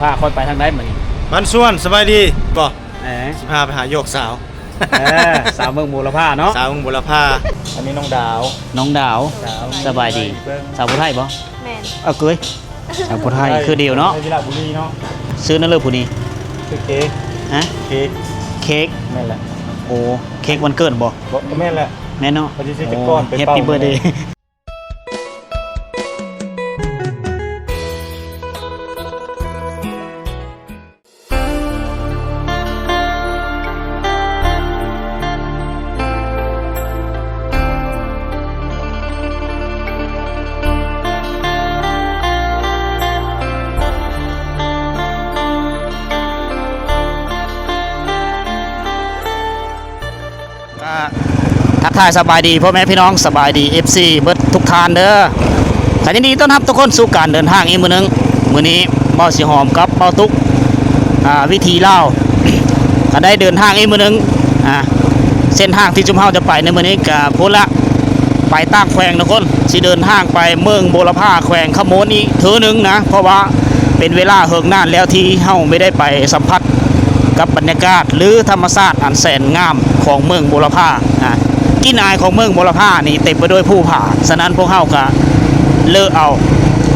ພາຂ້ອຍໄປທາງໃດມື້ນີ້? ບ້ານສວນ ສະບາຍດີບໍ່? ເອີ ຊິພາໄປຫາຢອກສາວ. ເອີ ສາວເມືອງບົວລະພາເນາະ ສາວເມືອງບົວລະພາ. ອັນນີ້ນ້ອງດາວ ນ້ອງດາວ ດາວ ສະບາຍດີ. ສາວຜູ້ໄທບໍ່? ແມ່ນ. ເອີ ເກີຍ ສາວຜູ້ໄທຄືດຽວເນາະ ວິລະບຸລີເນາະ. ຊື່ນັ້ນເລີຜູ້ນີ້ ຊື່ເຄກ. ຮະ? ເຄກ ເຄກ. ແມ່ນແຫຼະ. ໂອ້ ເຄກວັນເກີດບໍ່? ບໍ່ ແມ່ນແຫຼະ. ແມ່ນເນາະ. ເພິ່ນຊິຊື້ຈັກກ້ອນໄປເປົ່າ. ໂອ້ Happy birthday. ກະທັກທາຍສະບາຍດີພໍ່ແມ່ພີ່ນ້ອງ ສະບາຍດີເອັຟຊີເບິດທຸກທ່ານເດີ. ກະຍິນດີຕ້ອນຮັບທຸກຄົນສູ່ການເດີນທາງອີກມື້ໜຶ່ງ. ມື້ນີ້ບ່າວສີຫອມກັບບ່າວຕຸກ ອາ ວິຖີລາວ ກະໄດ້ເດີນທາງອີກມື້ໜຶ່ງ. ອາ ເສັ້ນທາງທີ່ຊຸມເຮົາຈະໄປໃນມື້ນີ້ກະພຸ້ນລະ ໄປຕ່າງແຂວງທຸກຄົນ. ຊິເດີນທາງໄປເມືອງບົວລະພາ ແຂວງຄຳມ່ວນອີກເທື່ອໜຶ່ງນະ ເພາະວ່າເປັນເວລາເຫິງນານແລ້ວທີ່ເຮົາບໍ່ໄດ້ໄປສຳຜັດ ກັບບັນຍາກາດ ຫຼື ທຳມະຊາດອັນແສນງາມຂອງເມືອງບົວລະພາ. ອາ ກິ່ນອາຍຂອງເມືອງບົວລະພານີ້ເຕັມໄປດ້ວຍພູຜາ, ສະນັ້ນພວກເຮົາກະເລີກເອົາ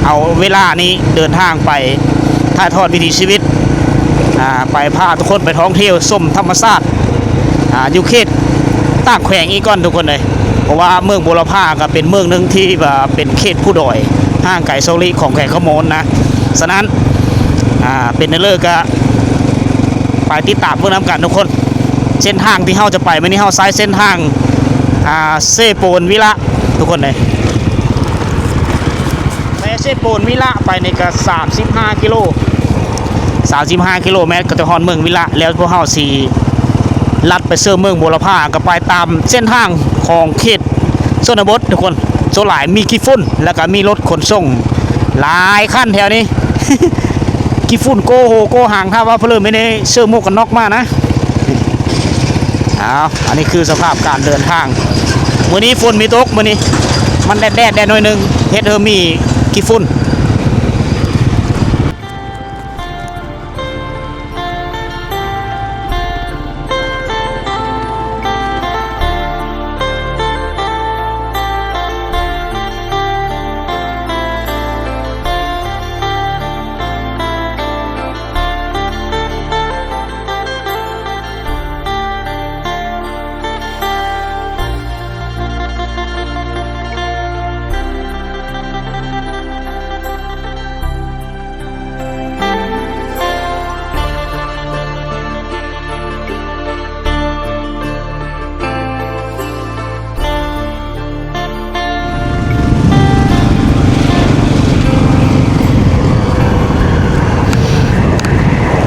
ເອົາເວລານີ້ເດີນທາງໄປຖ່າຍທອດວິຖີຊີວິດ ອາ ໄປພາທຸກຄົນໄປທ່ອງທ່ຽວຊົມທຳມະຊາດ ອາ ຢູ່ເຂດຕ່າງແຂວງອີກກ່ອນທຸກຄົນເອີຍ. ເພາະວ່າເມືອງບົວລະພາກະເປັນເມືອງໜຶ່ງທີ່ວ່າເປັນເຂດພູດອຍ ຫ່າງໄກສອກຫຼີກຂອງແຂວງຄຳມ່ວນນະ. ສະນັ້ນ ອາ ເປັນແນວໃດກະໄປຕິດຕາມເບິ່ງນຳກັນທຸກຄົນ. ເສັ້ນທາງທີ່ເຮົາຈະໄປມື້ນີ້ ເຮົາໃຊ້ເສັ້ນທາງ ອາ ເຊໂປນວິລະທຸກຄົນເອີຍ. ແຕ່ເຊໂປນວິລະໄປນີ້ກະສາມສິບຫ້າກິໂລ ສາມສິບຫ້າກິໂລແມັດ ກະຈະຮອດເມືອງວິລະແລ້ວ. ພວກເຮົາຊິລັດໄປເຊິ່ງເມືອງບົວລະພາ ກະໄປຕາມເສັ້ນທາງຂອງເຂດ ຊົນນະບົດທຸກຄົນ. ສ່ວນຫຼາຍມີຂີ້ຝຸ່ນ ແລ້ວກະມີລົດຂົນສົ່ງຫຼາຍຄັນແຖວນີ້ ຂີ້ຝຸ່ນໂກໂຫໂກຫາງ. ຖ້າວ່າເພີ້ແມ່ນໄດ້ເສື້ອໝວກກັນນັອກມານະ. ອ້າວ ອັນນີ້ຄືສະພາບການເດີນທາງ. ມື້ນີ້ຝົນມີຕົກ ມື້ນີ້ມັນແດດໆແດ່ໜ້ອຍໜຶ່ງ ເຮັດໃຫ້ມີຂີ້ຝຸ່ນ.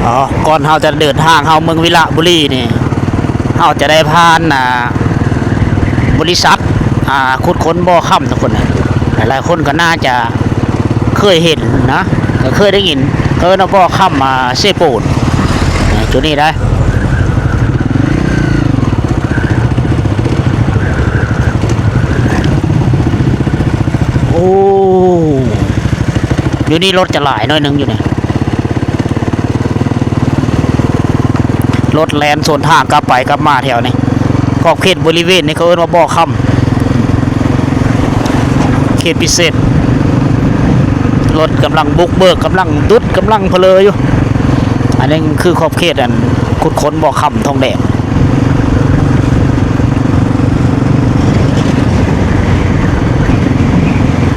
ອໍ ກ່ອນເຮົາຈະເດີນທາງເຂົ້າເມືອງວິລະບູລີນີ້ ເຮົາຈະໄດ້ຜ່ານ ອ່າ ບໍລິສັດ ອ່າ ຂຸດຄົ້ນບໍ່ຄຳທຸກຄົນ. ຫຼາຍໆຄົນກໍໜ້າຈະເຄີຍເຫັນນະ ກໍເຄີຍໄດ້ຍິນ ເອີ້ນວ່າບໍ່ຄຳ ອ່າ ເຊໂປນ ຈຸດນີ້ໄດ໋. ໂອ້ ຢູ່ນີ້ລົດຈະຫຼາຍໜ້ອຍໜຶ່ງຢູ່ນີ້ ລົດແລ່ນສວນທາງກັບໄປກັບມາແຖວນີ້. ຂອບເຂດບໍລິເວນນີ້ເຂົາເອີ້ນວ່າບໍ່ຄຳ ເຂດພິເສດ ລົດກຳລັງບຸກເບີກ ກຳລັງດຸດ ກຳລັງພະເລີຢູ່. ອັນນີ້ຄືຂອບເຂດ ອັນ ຂຸດຄົ້ນບໍ່ຄຳທອງແດງ.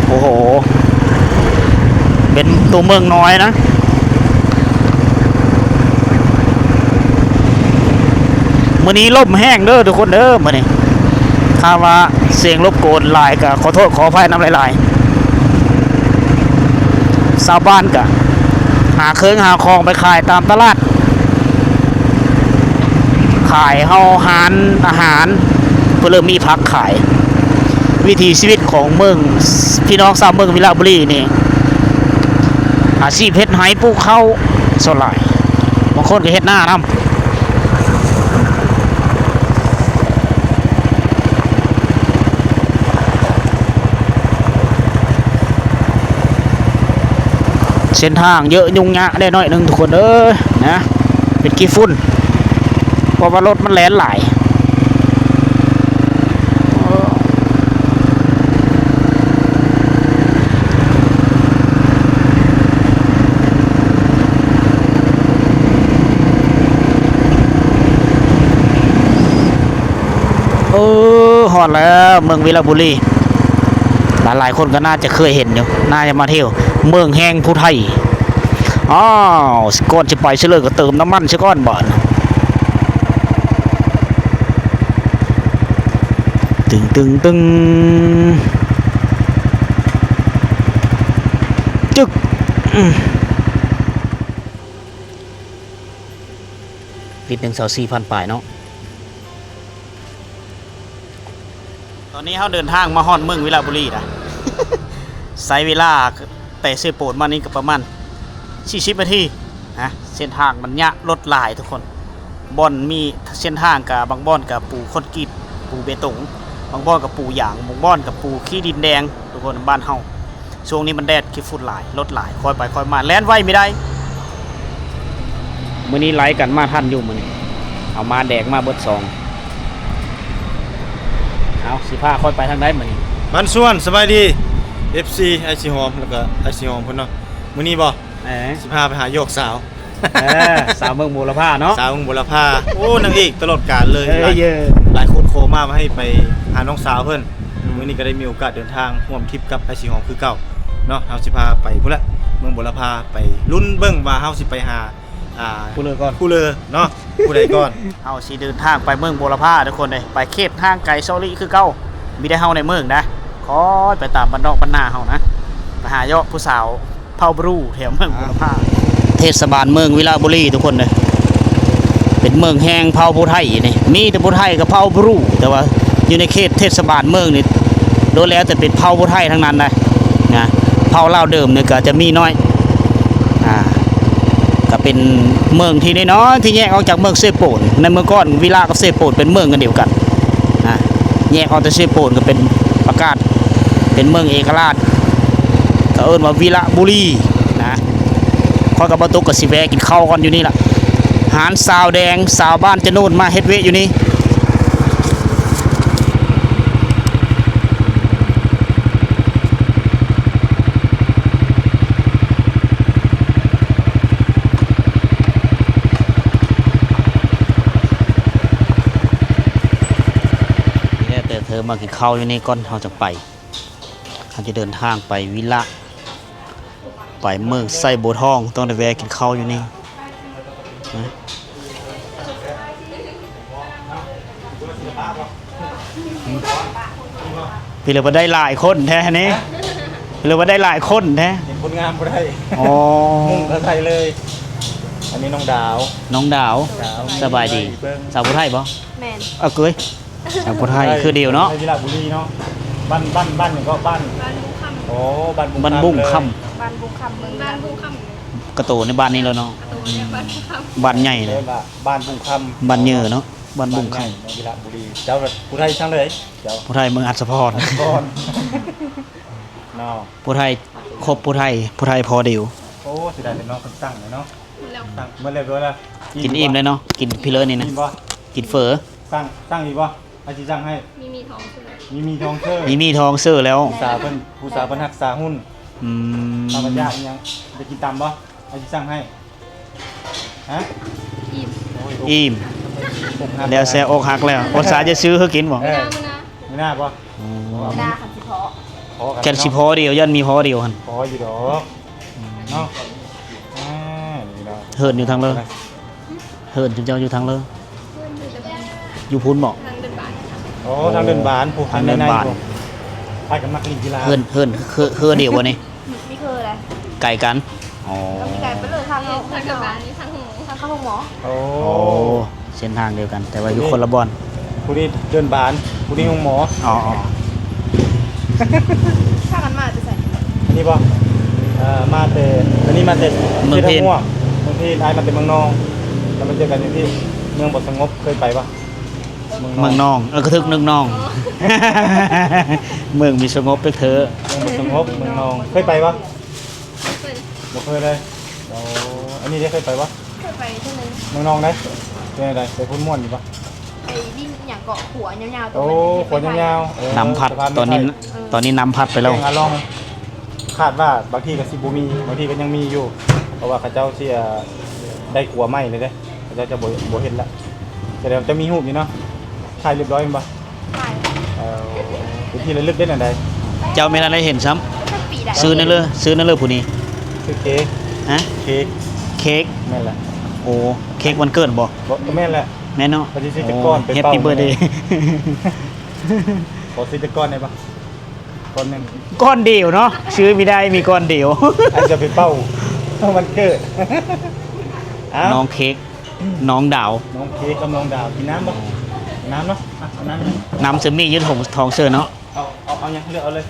ໂອ້ໂຫ ເປັນຕົວເມືອງນ້ອຍນະ. ມື້ນີ້ລົມແຮງເດີທຸກຄົນເດີ ມື້ນີ້. ຖ້າວ່າສຽງລົບກວນຫຼາຍກໍຂໍໂທດຂໍອະໄພນຳຫຼາຍໆ. ຊາວບ້ານກໍຫາເຄື່ອງຫາຂອງໄປຂາຍຕາມຕະຫຼາດ ຂາຍເຮົາຮ້ານອາຫານ ເພິ່ນເລີ່ມມີຜັກຂາຍ. ວິຖີຊີວິດຂອງເມືອງ ພີ່ນ້ອງຊາວເມືອງວິລະບູລີນີ້ ອາຊີບເຮັດໄຮ່ປູກເຂົ້າສ່ວນຫຼາຍ ບາງຄົນກໍເຮັດນານຳ. ໂ ເສັ້ນທາງເຍອະຫຍຸ້ງຍາກແດ່ໜ້ອຍໜຶ່ງທຸກຄົນເອີຍນະ ເປັນຂີ້ຝຸ່ນ ເພາະວ່າລົດມັນແລ່ນຫຼາຍ. ເອີ ຮອດແລ້ວເມືອງວິລະບູລີ. ຫຼາຍໆຄົນກໍໜ້າຈະເຄີຍເຫັນຢູ່ ໜ້າຈະມາທ່ຽວເມືອງແຫ່ງຜູ້ໄທ. ອ້າວ ກ່ອນຊິໄປຊິເລີຍກໍເຕີມນ້ຳມັນຊະກ່ອນບາດ. ຕຶງ ຕຶງ ຕຶງ ຈຶກ ອືມ ລິດໜຶ່ງຊາວສີ່ພັນປາຍເນາະ. ຕອນນີ້ເຮົາເດີນທາງມາຮອດເມືອງວິລະບູລີນະ ໃຊ້ເວລາແຕ່ເຊໂປນມານີ້ກໍປະມານສີ່ສິບນາທີນະ. ເສັ້ນທາງມັນຍະ ລົດຫຼາຍທຸກຄົນ ບ່ອນມີເສັ້ນທາງກະບາງບ່ອນກະປູຄອນກຣີດ ປູເບຕົງ ບາງບ່ອນກະປູຢາງ ບາງບ່ອນກະປູຂີ້ດິນແດງທຸກຄົນ. ບ້ານເຮົາ ຊ່ວງນີ້ມັນແດດ ຂີ້ຝຸ່ນຫຼາຍ ລົດຫຼາຍ ຄ່ອຍໄປຄ່ອຍມາ ແລ່ນໄວມີໄດ້. ມື້ນີ້ໄລ່ກັນມາທັນຢູ່ມື້ນີ້ ເອົາມາແດກມາເບິດສອງ. ເອົາ ຊິພາຂ້ອຍໄປທາງໃດມື້ນີ້? ບັນຊວນ ສະບາຍດີ ເອັຟຊີ ອ້າຍສີຫອມ ແລ້ວກໍອ້າຍສີຫອມເພິ່ນເນາະ. ມື້ນີ້ບໍ່? ເອີ ຊິພາໄປຫາຢອກສາວ ເອີ ສາວເມືອງບົວລະພາເນາະ ສາວເມືອງບົວລະພາ. ໂອ້ ນາງເອກຕະຫຼອດການເລີຍ. ເອີ ຫຼາຍ ເອີ ຫຼາຍຄົນຂໍມາວ່າໃຫ້ໄປຫານ້ອງສາວເພິ່ນ. ອືມ ມື້ນີ້ກໍໄດ້ມີໂອກາດເດີນທາງຮ່ວມທຣິບກັບອ້າຍສີຫອມຄືເກົ່າເນາະ. ເຮົາຊິພາໄປພຸ້ນລະ ເມືອງບົວລະພາ ໄປລຸ້ນເບິ່ງວ່າເຮົາຊິໄປຫາ ອ່າ ຜູ້ເລີກ່ອນ ຜູ້ເລີເນາະ ຜູ້ໃດກ່ອນ. ເຮົາຊິເດີນທາງໄປເມືອງບົວລະພາທຸກຄົນເດ້ ໄປເຂດຫ່າງໄກເຊາະຫຼີກຄືເກົ່າ. ມີແຕ່ເຮົາໃນເມືອງນະ ຄ່ອຍໄປຕາມບ້ານນອກບ້ານນາເຮົານະ ໄປຫາເຍາະຜູ້ສາວ ເຜົ່າບຣູແຖວເມືອງ ອ່າ ບຸລະພາ. ເທດສະບານເມືອງວິລະບູລີທຸກຄົນເດີ ເປັນເມືອງແຫ່ງເຜົ່າຜູ້ໄທນີ້ ມີແຕ່ຜູ້ໄທກັບເຜົ່າບຣູ. ແຕ່ວ່າຢູ່ໃນເຂດເທດສະບານເມືອງນີ້ ໂດຍແລ້ວແຕ່ເປັນເຜົ່າຜູ້ໄທທັງນັ້ນນະ ນະ ເຜົ່າລາວເດີມນີ້ກໍຈະມີໜ້ອຍ. ອ່າ ກໍເປັນເມືອງທີ່ນ້ອຍໆ ທີ່ແຍກອອກຈາກເມືອງເຊໂປນ. ໃນເມື່ອກ່ອນວິລະກັບເຊໂປນເປັນເມືອງອັນດຽວກັນນະ ແຍກອອກແຕ່ເຊໂປນກໍເປັນປະກາດ ເປັນເມືອງເອກະລາດ ເຂົາເອີ້ນວ່າວິລະບູລີນະ. ຂ້ອຍກັບບ່າວຕຸກກໍຊິແວ່ກິນເຂົ້າກ່ອນຢູ່ນີ້ລະ ຮ້ານສາວແດງ ສາວບ້ານຈະໂນນ ມາເຮັດວຽກຢູ່ນີ້. ແຕ່ເທີມາກິນເຂົ້າຢູ່ນີ້ກ່ອນ ເຮົາຈະໄປ ເຮົາຈະເດີນທາງໄປວິລະ ໄປເມືອງໄຊບົວທອງ ຕ້ອງໄດ້ແວ່ກິນເຂົ້າຢູ່ນີ້ນະ. ພີ່ເລີວ່າໄດ້ຫຼາຍຄົນແທ້ນີ້ ພີ່ເລີວ່າໄດ້ຫຼາຍຄົນແທ້ ເຫັນຄົນງາມບໍ່ໄດ້. ອໍ ມຸງກະໃສ່ເລີຍ. ອັນນີ້ນ້ອງດາວ ນ້ອງດາວ ດາວ ສະບາຍດີ. ສາວຜູ້ໄທບໍ່? ແມ່ນ ເອີ ເກີຍ ສາວຜູ້ໄທຄືດຽວເນາະ ໄທວິລະບູລີເນາະ. ບ້ານ ບ້ານ ບ້ານຫຍັງເກາະ? ບ້ານ ບ້ານບຸງຄຳ. ອໍ ບ້ານບຸງຄຳ ບ້ານບຸງຄຳ ເມືອງ ບ້ານບຸງຄຳ ກະໂຕໃນບ້ານນີ້ແລ້ວເນາະ. ກະໂຕໃນບ້ານບຸງຄຳ ບ້ານໃຫຍ່ເລີຍ ເອີ້ນວ່າບ້ານບຸງຄຳ ບ້ານເຍີເນາະ ບ້ານບຸງຄຳ ບ້ານໃຫຍ່ເນາະ ວິລະບູລີ. ເຈົ້າຜູ້ໄທທາງໃດ? ເຈົ້າ ຜູ້ໄທເມືອງອັດສະພອນ ອັດສະພອນເນາະ. ຜູ້ໄທ ຄົບຜູ້ໄທ ຜູ້ໄທພໍດີ. ໂອ້ ເສຍດາຍແຕ່ນ້ອງເພິ່ນສັ່ງແລ້ວເນາະ ສັ່ງໝົດແລ້ວ. ກິນອີ່ມແລ້ວເນາະ ກິນພີເລີນີ້ນະ. ກິນບໍ່? ກິນເຝີ. ສັ່ງ ສັ່ງອີກບໍ່? ອ້າຍຊິສັ່ງໃຫ້. ມີມີທອງເຊີ ມີມີທອງເຊີ ມີມີທອງເຊີແລ້ວ. ຜູ້ສາວເພິ່ນ ຜູ້ສາວເພິ່ນຮັກສາຫຸ້ນ. ອືມ ຂ້າພະເຈົ້າຍັງໄດ້ກິນຕຳບໍ່? ອ້າຍຊິສັ່ງໃຫ້. ຮະ? ອີ່ມ ໂອ້ຍ ອີ່ມ ອົກຫັກ ແລ້ວແຊະ ອົກຫັກແລ້ວ ອົດສາຈະຊື້ໃຫ້ກິນບໍ່? ເອີ ມື້ໜ້າ ມື້ໜ້າບໍ່? ອືມ ມື້ໜ້າຄັນຊິພໍ ພໍກັນ ຄັນຊິພໍດຽວ ຢ້ານມີພໍດຽວຫັ້ນ ພໍຢູ່ດອກເນາະ. ອ່າ ນີ້ເນາະ ເຮືອນຢູ່ທາງເລີ ເຮືອນເຈົ້າຢູ່ທາງເລີ ຢູ່ພຸ້ນບໍ່? ທາງເດີ່ນບານ. ໂອ້ ທາງເດີ່ນບານ ຜູ້ ທາງເດີ່ນບານ ໃນໆ ຜູ້ ອ້າຍກໍມັກຫຼິ້ນກິລາ. ເຮືອນ ເຮືອນ ເຮືອນ ເຮືອນດຽວບໍ່ນີ້? ມີເຄືໃດ ໄກກັນ. ອໍ ກໍມີໄກໄປເລີຍ ທາງເດີ່ນບານນີ້ ທາງໂຮງ ທາງເຂົ້າໂຮງໝໍ. ໂອ້ ໂອ້ ເສັ້ນທາງດຽວກັນ ແຕ່ວ່າຢູ່ຄົນລະບ່ອນ. ຜູ້ນີ້ເດີ່ນບານ ຜູ້ນີ້ໂຮງໝໍ. ອໍ ອໍ ພາກັນມາແຕ່ໃສ? ອັນນີ້ບໍ່? ເອີ ມາແຕ່ ອັນນີ້ມາແຕ່ເມືອງເພນ ເມືອງເພນ. ອ້າຍມາແຕ່ເມືອງນອງ ແລ້ວມາເຈີກັນຢູ່ທີ່ເມືອງບໍ່ສະຫງົບ. ເຄີຍໄປບໍ່? ເມືອງນອງ ເມືອງນອງ ເອີ ກະທຶກນຶກນອງ ເມືອງມີສະຫງົບເປັກເທີ ເມືອງບໍ່ສະຫງົບ ເມືອງນອງ. ເຄີຍໄປບໍ່? ເຄີຍ. ບໍ່ເຄີຍເລີຍ. ໂອ້ ອັນນີ້ເດ້ ເຄີຍໄປບໍ່? ເຄີຍໄປເທື່ອໜຶ່ງ. ນ້ອງໆ ເດ້ ເປັນຈັ່ງໃດ? ໄປພຸ້ນມ່ວນຢູ່ບໍ່? ໄປຫຼິ້ນຫຍັງເກາະ ຂົວຍາວໆ ໂອ້ ຂົວຍາວໆ ເອີ ນ້ຳພັດ ສະພານໄມ້ໄຜ່ ຕອນນີ້ ເອີ ຕອນນີ້ນ້ຳພັດໄປແລ້ວ. ຄາດວ່າບາງທີກໍຊິບໍ່ມີ ບາງທີກໍຍັງມີຢູ່ ເພາະວ່າເຂົາເຈົ້າຊິ ເອີ ໄດ້ຂົວໃໝ່ເລີຍເດ້ ເຂົາເຈົ້າຈະບໍ່ ບໍ່ເຮັດລະ. ສະແດງວ່າເຈົ້າມີຮູບຢູ່ເນາະ ຖ່າຍຮຽບຮ້ອຍແມ່ນບໍ່? ເອີ ເປັນທີ່ລະລຶກເດ້ ແນວໃດ? ເຈົ້າແມ່ນໄດ້ເຫັນຊ້ຳ. ຊື່ແນວເລີ ຊື່ແນວເລີຜູ້ນີ້? ຊື່ເຄກ. ຮະ? ເຄກ. ເຄກ? ແມ່ນແຫຼະ. ໂອ້ ເຄກວັນເກີດບໍ່? ບໍ່ ກໍແມ່ນແຫຼະ. ແມ່ນເນາະ. ເພິ່ນຊິຊື້ຈັກກ້ອນໄປເປົ່າ. ໂອ້ Happy birthday. ຂໍຊື້ຈັກກ້ອນໄດ້ບໍ່? ກ້ອນໜຶ່ງ. ກ້ອນດຽວເນາະ ຊື້ບໍ່ໄດ້ ມີກ້ອນດຽວ. ອາດຈະໄປເປົ່າວັນເກີດ. ອ້າວ ນ້ອງເຄກ ນ້ອງດາວ ນ້ອງເຄກກັບນ້ອງດາວ ກິນນ້ຳບໍ່? ນ້ຳເນາະ ອ່ະ ເອົານ້ຳ ນ້ຳເຊີມີຢູ່ ທອງເຊີເນາະ. ເອົາ ເອົາ ເອົາຫຍັງ ເລືອກເອົາເລີຍ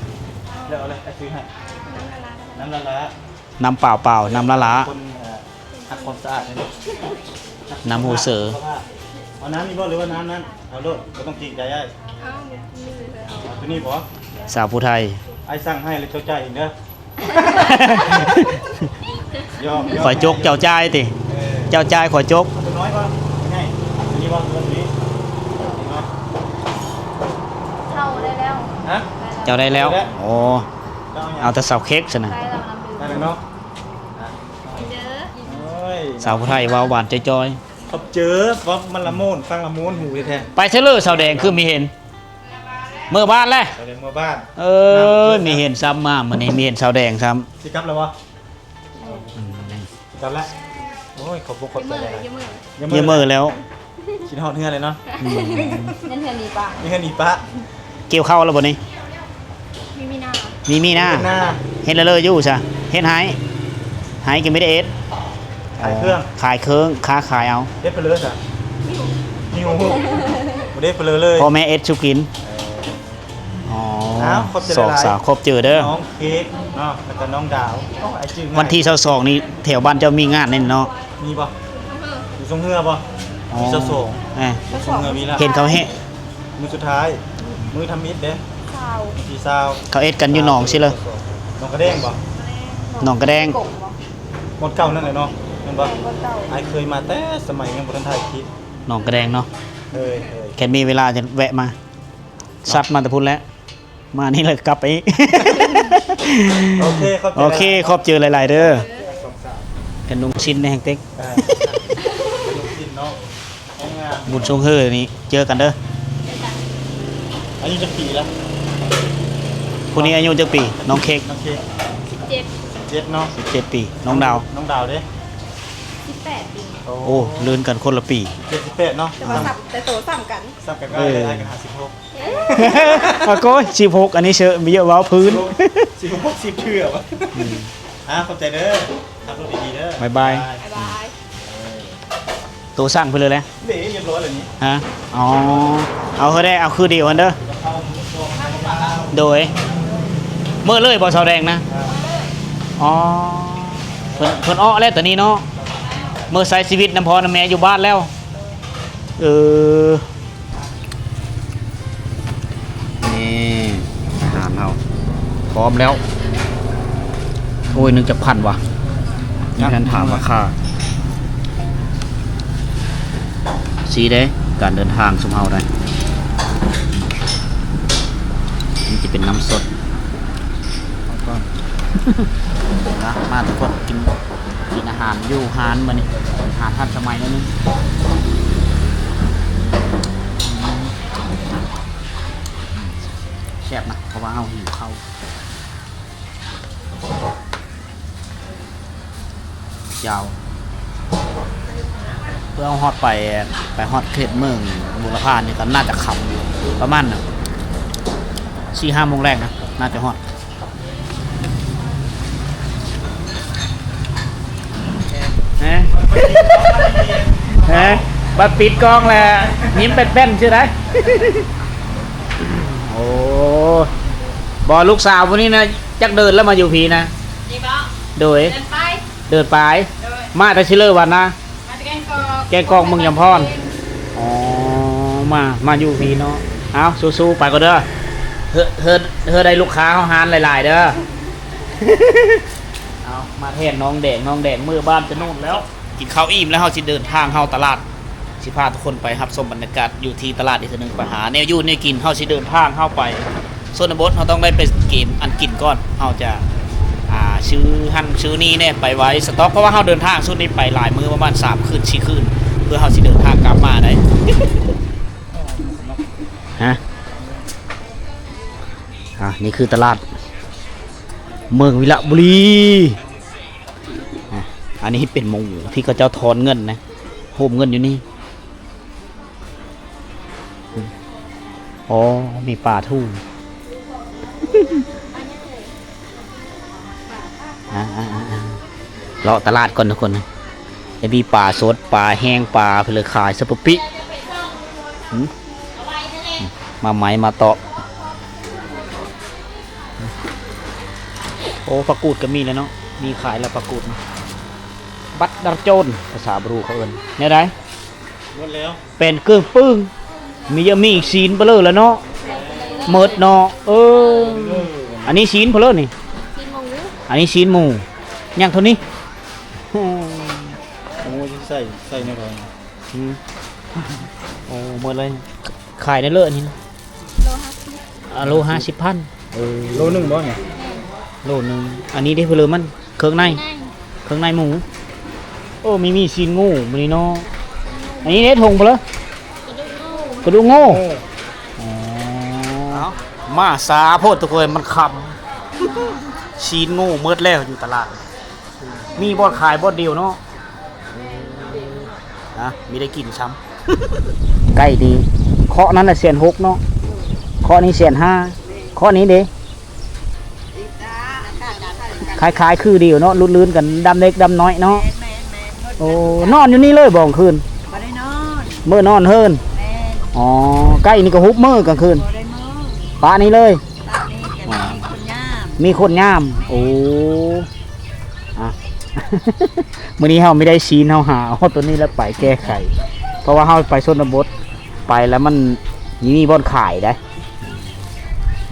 ເລືອກເອົາເລີຍ ອ້າຍຊື້ໃຫ້. ນ້ຳລະລາ ນ້ຳເປົ່າໆ ນ້ຳລະລາ ຄົນ ເອີ ຮັກຄວາມສະອາດເດ້ ນ້ຳຮູ້ເຊີ. ເອົານ້ຳນີ້ບໍ່ ຫຼືວ່ານ້ຳນັ້ນ? ເອົາໂລດ ບໍ່ຕ້ອງເກງໃຈອ້າຍ. ເອົາ ເອົາ ເອົາ ເອົາຕົວນີ້ບໍ່? ສາວຜູ້ໄທ ອ້າຍສັ່ງໃຫ້ແລ້ວ ເຈົ້າຈ່າຍເອງເດີ. ຢອກ ຢອກ ຂ້ອຍຈົກເຈົ້າຈ່າຍຕິ? ເອີ ເຈົ້າຈ່າຍຂ້ອຍຈົກ. ເອົາຕົວນ້ອຍບໍ່? ຕົວໃຫຍ່? ຕົວນີ້ບໍ່? ຕົວນີ້ ຕົວນີ້ບໍ່? ເຈົ້າໄດ້ແລ້ວ. ຮະ? ເຈົ້າໄດ້ແລ້ວ. ໄດ້ແລ້ວ. ໂອ້ ເຈົ້າເອົາຫຍັງ? ເອົາແຕ່ສາວເຄກຊັ້ນນະ. ໄດ້ແລ້ວນຳ. ໄດ້ແລ້ວເນາະ. ເດີ ໂອ້ຍ ສາວຜູ້ໄທເວົ້າຫວານຈ່ອຍໆ. ຂອບເຈີ ເວົ້າມັນລະມ່ວນ ຟັງລະມ່ວນຫູແທ້ໆ. ໄປໃສເລີ ສາວແດງ ຄືມີເຫັນ ເມືອບ້ານແລ້ວ. ສາວແດງເມືອບ້ານ. ເອີ ມີເຫັນຊ້ຳມາມື້ນີ້ ມີເຫັນສາວແດງຊ້ຳ. ຊິກັບແລ້ວບໍ່? ອືມ ຊິກັບແລ້ວ. ໂອ້ຍ ຂອບອົກຂອບໃຈຫຼາຍໆ. ຢ່າເມີແລ້ວ. ຄິດຮອດເຮືອນເລີຍເນາະ. ອືມ ເຮືອນ ເຮືອນໜີປະ ເຮືອນໜີປະ. ກ່ຽວເຂົ້າແລ້ວບໍ່ນີ້? ມີມີນາ ມີມີນາ ເຮັດນາ ເຮັດລະເລີຢູ່ຊະ ເຮັດໄຮ່ ໄຮ່ກໍມີແຕ່ເຮັດ. ຂາຍເຄື່ອງ ຂາຍເຄື່ອງ ຄ້າຂາຍເອົາ. ເຮັດເຜລີຊະ ຫິວ ຫິວ ບໍ່ໄດ້ເຜລີເລີຍ. ພໍ່ແມ່ເຮັດສູ່ກິນ. ເອີ ອໍ ອ້າວ ຂອບໃຈຫຼາຍໆ ສອງສາວ ຂອບເຈີເດີ ນ້ອງເຄກເນາະ ແລ້ວກໍນ້ອງດາວ. ໂອ້ ອ້າຍຈື່ງ່າຍ. ວັນທີຊາວສອງນີ້ແຖວບ້ານເຈົ້າມີງານແນ່ເນາະ. ມີບໍ່? ຢູ່ຊ່ວງເຮືອບໍ່? ອໍ ມີຊາວສອງ ເອີ ຊ່ວງເຮືອມີແລ້ວ. ເຫັນເຂົາເຮັດ ມື້ສຸດທ້າຍ ມື້ທຳອິດເດ້ ຊາວ ວັນທີຊາວ ເຂົາເຮັດກັນຢູ່ໜອງຊີ້ເລີຍ. ໜອງກະແດງບໍ່? ໜອງກະແດງ ບ່ອນເກົ່ານັ້ນແຫຼະເນາະ ແມ່ນບໍ່? ບ່ອນເກົ່າ. ອ້າຍເຄີຍມາແຕ່ສະໄໝຍັງບໍ່ທັນຖ່າຍຄລິບ. ໜອງກະແດງເນາະ. ເອີ ເອີ ແຄ່ມີເວລາຈະແວະມາ. ຊັດມາແຕ່ພຸ້ນແຫຼະ ມານີ້ແລ້ວກັບໄປອີກ. ໂອເຄ ຂອບໃຈ ໂອເຄ ຫຼາຍໆ ຂອບໃຈຫຼາຍໆເດີ. ເອີ ເປັນລຸງຊິນແດ່ແຮງເຕັກ. ເອີ ເປັນລຸງຊິນເນາະ ງາມໆ. ບຸນຊ່ວງເຮີນີ້ເຈີກັນເດີ. ອາຍຸຈັກປີລະ? ຜູ້ນີ້ອາຍຸຈັກປີ? ນ້ອງເຄກ ນ້ອງເຄກ ສິບເຈັດ ສິບເຈັດເນາະ. ສິບເຈັດປີ. ນ້ອງດາວ ນ້ອງດາວເດ້? ສິບແປດປີ. ໂອ້ ໂອ້ ລື່ນກັນຄົນລະປີ. ສິບເຈັດ ສິບແປດເນາະ ແຕ່ວ່າ ອືມ ຊ້ຳ ແຕ່ໂຕຊ້ຳກັນ ຊ້ຳກັນ. ເອີ ອ້າຍກໍຫ້າສິບຫົກ. ອາໂກຍ ສິບຫົກ ອັນນີ້ເຊີ ມີເຍອະເວົ້າພື້ນ ສິບຫົກ ສິບເທື່ອວະ. ອືມ ອ່າ ຂອບໃຈເດີ ຂັບລົດດີໆເດີ. ບາຍບາຍ ບາຍບາຍ. ໂຕສັ່ງໄປເລີຍແຫຼະ. ເດ້ ຮຽບຮ້ອຍແລ້ວນີ້. ຮະ? ອໍ ເອົາເຮີແດ່ ເອົາຄືດຽວຫັ້ນເດີ. ໂດຍ ເມືອເລີຍບໍ່ ສາວແດງນະ? ອໍ ເພິ່ນ ເພິ່ນເອາະແລ້ວຕອນນີ້ເນາະ ເມືອໃຊ້ຊີວິດນຳພໍ່ນຳແມ່ຢູ່ບ້ານແລ້ວ. ເອີ ນີ້ອາຫານເຮົາພ້ອມແລ້ວ. ໂອ້ຍ ໜຶ່ງຈັກພັນວະ ຍັງບໍ່ທັນຖາມລາຄາ. ຊີ້ເດ້ ການເດີນທາງຊຸມເຮົາໄດ໋ ມັນຈະເປັນນ້ຳສົດ. ເອົາກ່ອນ ມາ ມາທຸກຄົນ ກິນ ກິນອາຫານຢູ່ຮ້ານມື້ນີ້ ອາຫານທັນສະໄໝໜ້ອຍໜຶ່ງ. ແຊບນະ ເພາະວ່າເຮົາຫິວເຂົ້າ. ຍາວ ເພື່ອເຮົາຮອດໄປ ໄປຮອດເຂດເມືອງບູລະພານີ້ກໍໜ້າຈະຄ່ຳ ປະມານສີ່ຫ້າໂມງແລງນະ ໜ້າຈະຮອດ. ຮະ? ຮະ? ບັດປິດກ້ອງແລ້ວຍິ້ມແປ້ນໆຊື່ໄດ໋. ໂອ້ ບໍ່ ລູກສາວຜູ້ນີ້ນະ ຈັກເດີນແລ້ວມາຢູ່ພີ້ນະ? ນີ້ບໍ? ໂດຍ ເດີນໄປ ເດີນໄປ. ໂດຍ ມາແຕ່ຊິເລີວັນນະ? ມາແຕ່ແກ້ງກອກ ແກ້ງກອກເມືອງຍຳພອນ. ອໍ ມາ ມາຢູ່ພີ້ເນາະ. ເອົາ ສູ້ໆ ໄປກ່ອນເດີ. ເຮີ ເຮີ ເຮີໄດ້ລູກຄ້າເຮົາຮ້ານຫຼາຍໆເດີ. ເອົາ ມາແທນນ້ອງແດງ ນ້ອງແດງເມືອບ້ານແຕ່ໂນ້ນແລ້ວ. ກິນເຂົ້າອີ່ມແລ້ວ ເຮົາຊິເດີນທາງເຮົາຕະຫຼາດ ຊິພາທຸກຄົນໄປຮັບຊົມບັນຍາກາດຢູ່ທີ່ຕະຫຼາດອີກເທື່ອໜຶ່ງ ໄປຫາແນວຢູ່ແນວກິນ. ເຮົາຊິເດີນທາງເຮົາໄປຊົນນະບົດ ເຮົາຕ້ອງໄດ້ໄປເກມອັນກິນກ່ອນ. ເຮົາຈະ ອ່າ ຊື້ຫັ້ນຊື້ນີ້ແດ່ ໄປໄວ້ສະຕັອກ ເພາະວ່າເຮົາເດີນທາງຊຸດນີ້ໄປຫຼາຍມື້ ປະມານສາມຄືນສີ່ຄືນ ເພື່ອເຮົາຊິເດີນທາງກັບມາໄດ້. ຮະ ອ່າ ນີ້ຄືຕະຫຼາດເມືອງວິລະບູລີ. ອ່າ ອັນນີ້ເປັນໝ່ອງທີ່ເຂົາເຈົ້າທອນເງິນນະ ໂຮມເງິນຢູ່ນີ້. ອໍ ມີປາທູ່ມ. ອ່າ ເລາະຕະຫຼາດກ່ອນທຸກຄົນ. ແລ້ວມີປາສົດ ປາແຫ້ງ ປາເພິ່ນເລີຍຂາຍ ສະປະປິ ຫືມ ມາໄມ້ມາເຕາະ. ໂອ້ ຜັກກູດກໍມີແລ້ວເນາະ ມີຂາຍແລ້ວຜັກກູດ. ບັດດາຣໂຈນ ພາສາບຣູເຂົາເອີ້ນແນວໃດ? ໝົດແລ້ວ ແປນເກີງປຶ້ງ ມີ ມີອີກຊີ້ນເບີເລີແລ້ວເນາະ ໝົດເນາະ. ເອີ ອັນນີ້ຊີ້ນເບີເລີນີ້ ຊີ້ນໝູ ອັນນີ້ຊີ້ນໝູ ຍັງເທົ່ານີ້. ໂອ້ ຊິໃສ່ ໃສ່ແນວໃດ? ອືມ ໂອ້ ໝົດເລີຍ ຂາຍໄດ້ເລີຍອັນນີ້ນະ. ໂລຫ້າສິບ ອ່າ ໂລຫ້າສິບພັນ. ເອີ ໂລໜຶ່ງບໍ່ນີ້? ແມ່ນ ໂລໜຶ່ງ. ອັນນີ້ເດ້ ເພີເລີມັນ ເຄື່ອງໃນ ເຄື່ອງໃນ ເຄື່ອງໃນໝູ. ໂອ້ ມີ ມີຊີ້ນງູມື້ນີ້ເນາະ. ອັນນີ້ເດ້ ຖົງເພີເລີ ກະດູກງູ ກະດູກງູ. ເອີ ອໍ ເອົາ ມາຊ້າໂພດທຸກຄົນ ມັນຄ່ຳ. ຊີ້ນງູໝົດແລ້ວຢູ່ຕະຫຼາດ. ມີບ່ອນຂາຍບ່ອນດຽວເນາະ ນະ ມີໄດ້ກິນຊ້ຳ. ໄກ່ນີ້ ເຄາະນັ້ນນະແສນຫົກເນາະ ເຄາະນີ້ແສນຫ້າ ເຄາະນີ້ເດ້ ຂາຍໆຄືດຽວເນາະ ລຸດລື່ນກັນ ດຳເລັກດຳນ້ອຍເນາະ. ໂອ້ ນອນຢູ່ນີ້ເລີຍບໍ່ກາງຄືນ? ບໍ່ໄດ້ນອນ ມື້ນອນເຮືອນ. ແມ່ນ ອໍ ໄກ່ນີ້ກໍຮຸບມື້ກາງຄືນ ບໍ່ໄດ້ມື້ ປະນີ້ເລີຍ. ປະນີ້ກໍມີຄົນຍາມ ມີຄົນຍາມ. ໂອ້ ອ່ະ ມື້ນີ້ເຮົາມີໄດ້ຊີ້ນ ເຮົາຫາເອົາຕົວນີ້ແລ້ວໄປແກ້ໄຂ ເພາະວ່າເຮົາໄປຊົນນະບົດ ໄປແລ້ວມັນມີ ມີບ່ອນຂາຍໄດ໋.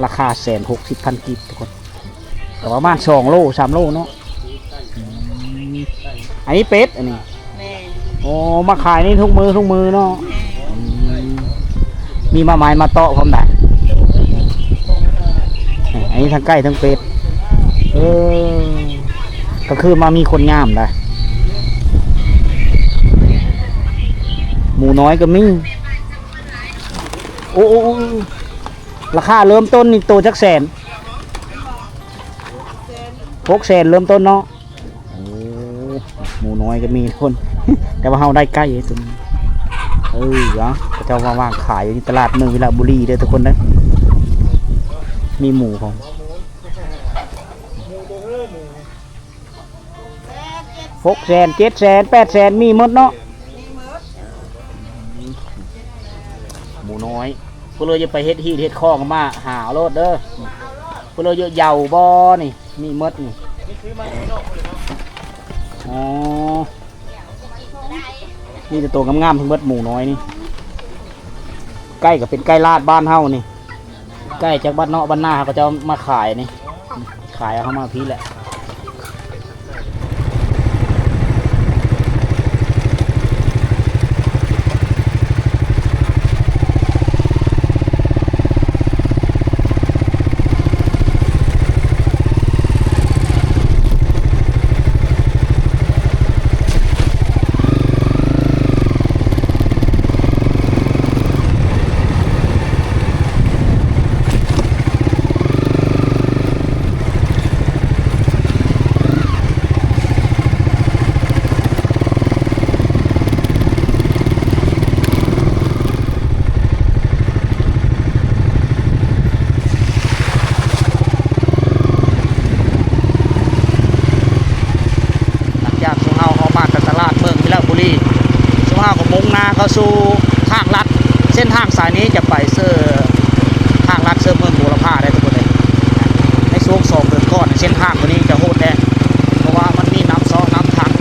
ລາຄາແສນຫົກສິບພັນກີບທຸກຄົນ ກໍປະມານສອງໂລ ສາມໂລເນາະ. ອືມ ອັນນີ້ເປັດ ອັນນີ້ ແມ່ນ ໂອ້ ມາຂາຍນີ້ທຸກມື້ ທຸກມື້ເນາະ. ແມ່ນ ອືມ ມີມາໄມ້ມາເຕາະພ້ອມໄດ໋. ນີ້ ອັນນີ້ທັງໄກ່ທັງເປັດ. ເອີ ກໍຄືມາມີຄົນຍາມໄດ໋. ໝູນ້ອຍກໍມີ. ໂອ້ ໂອ້ ໂອ້ ລາຄາເລີ່ມຕົ້ນນີ້ໂຕຈັກແສນ? ຫົກແສນເລີ່ມຕົ້ນເນາະ. ໂອ້ ໝູນ້ອຍກໍມີທຸກຄົນ ແຕ່ວ່າເຮົາໄດ້ໄກ່ຕົວນີ້. ເອີ ເອົາ ເຂົາເຈົ້າມາວາງຂາຍຢູ່ທີ່ຕະຫຼາດເມືອງວິລະບູລີເດີທຸກຄົນເດີ. ມີໝູຂອງ ຫົກແສນ ເຈັດແສນ ແປດແສນ ມີໝົດເນາະ. ໝູນ້ອຍ ຜູ້ເລີຍຈະໄປເຮັດຮີດເຮັດຄອງ ມາຫາເອົາໂລດເດີ. ຜູ້ເລີຍເຢາະເຍົາບໍ່ນີ້ ມີໝົດນີ້. ອໍ ມີແຕ່ໂຕງາມໆທັງເບິດ ໝູນ້ອຍນີ້. ໄກ່ກໍເປັນໄກ່ລາດບ້ານເຮົານີ້ ໄກ່ຈາກບ້ານນອກບ້ານນາ ເຂົາເຈົ້າມາຂາຍນີ້ ຂາຍເອົາເຮົາມາພີ້ແຫຼະ. ຫຼັງຈາກຊຸມເຮົາອອກມາຈາກຕະຫຼາດເມືອງວິລະບູລີ ຊຸມເຮົາກໍມຸ່ງໜ້າເຂົ້າສູ່ທາງລັດ. ເສັ້ນທາງສາຍນີ້ຈະໄປເຊິ່ງທາງລັດເຊິ່ງເມືອງບົວລະພາໄດ້ທຸກຄົນເລີຍ. ໃນຊ່ວງສອງເດືອນກ່ອນ ເສັ້ນທາງຕົວນີ້ຈະໂຫດແດ່ ເພາະວ່າມັນມີນ້ຳເຊາະນ້ຳຂັງ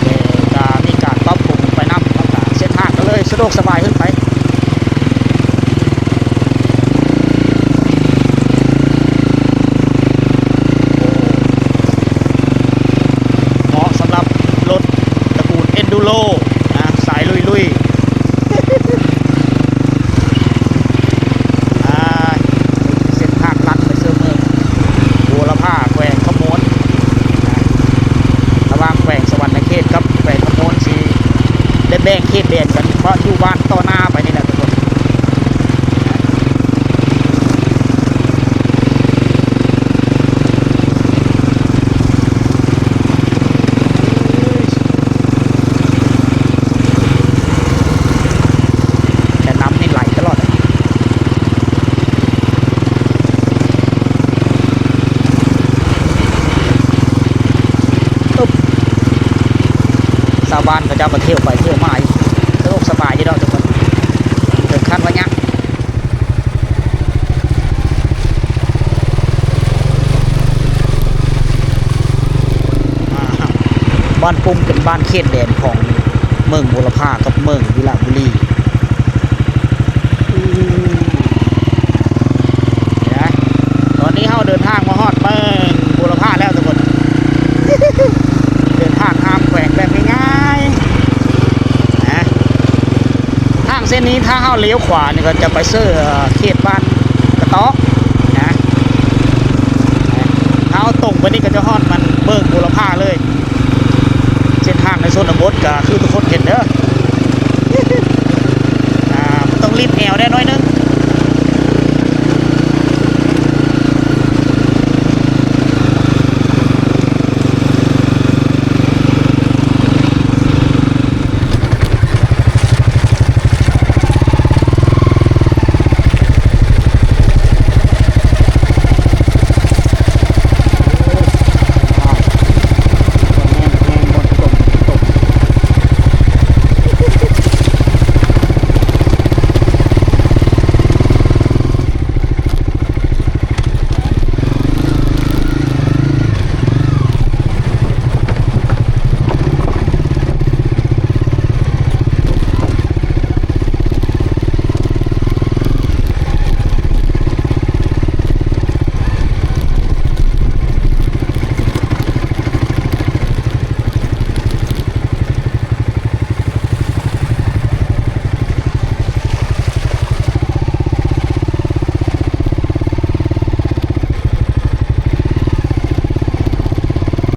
ແລະ ກະມີການປັບປຸງໄປນຳ ແລ້ວກະເສັ້ນທາງກໍເລີຍສະດວກສະບາຍຂຶ້ນໄປ. ໂລນະ ສາຍລຸຍໆ ອ່າ ເສັ້ນທາງລັດໄປສູ່ເມືອງບົວລະພາ ແຂວງຄຳມ່ວນນະ ລະຫວ່າງແຂວງສະຫວັນນະເຂດກັບແຂວງຄຳມ່ວນ ຊິໄດ້ແບ່ງເຂດແດນກັນ ເພາະຢູ່ບ້ານຕໍ່ໜ້າໄປນີ້ແຫຼະທຸກຄົນ. ແຕ່ນ້ຳນີ້ໄຫຼຕະຫຼອດ. ຊາວບ້ານເຂົາເຈົ້າກໍທ່ຽວໄປທ່ຽວມາຢູ່ ສະດວກສະບາຍດີດອກທຸກຄົນ ເຖິງຂັ້ນວ່າຍາກ. ບ້ານປຸ້ງເປັນບ້ານເຂດແດນຂອງເມືອງບົວລະພາກັບເມືອງວິລະບູລີ. ຕອນນີ້ເຮົາເດີນທາງມາຮອດເມືອງບົວລະພາແລ້ວທຸກຄົນ ເດີນທາງຂ້າມແຂວງແບບງ່າຍໆນະ. ທາງເສັ້ນນີ້ຖ້າເຮົາລ້ຽວຂວານີ້ກໍຈະໄປເຊີເຂດບ້ານກະຕອກນະ ຖ້າເຮົາຕົງໄປນີ້ກໍຈະຮອດມັນເມືອງບົວລະພາເລີຍ. ເສັ້ນທາງໃນຊົນນະບົດກໍຄືທຸກຄົນເຫັນເດີ ອ່າ ຕ້ອງລີດແອວແດ່ໜ້ອຍໜຶ່ງ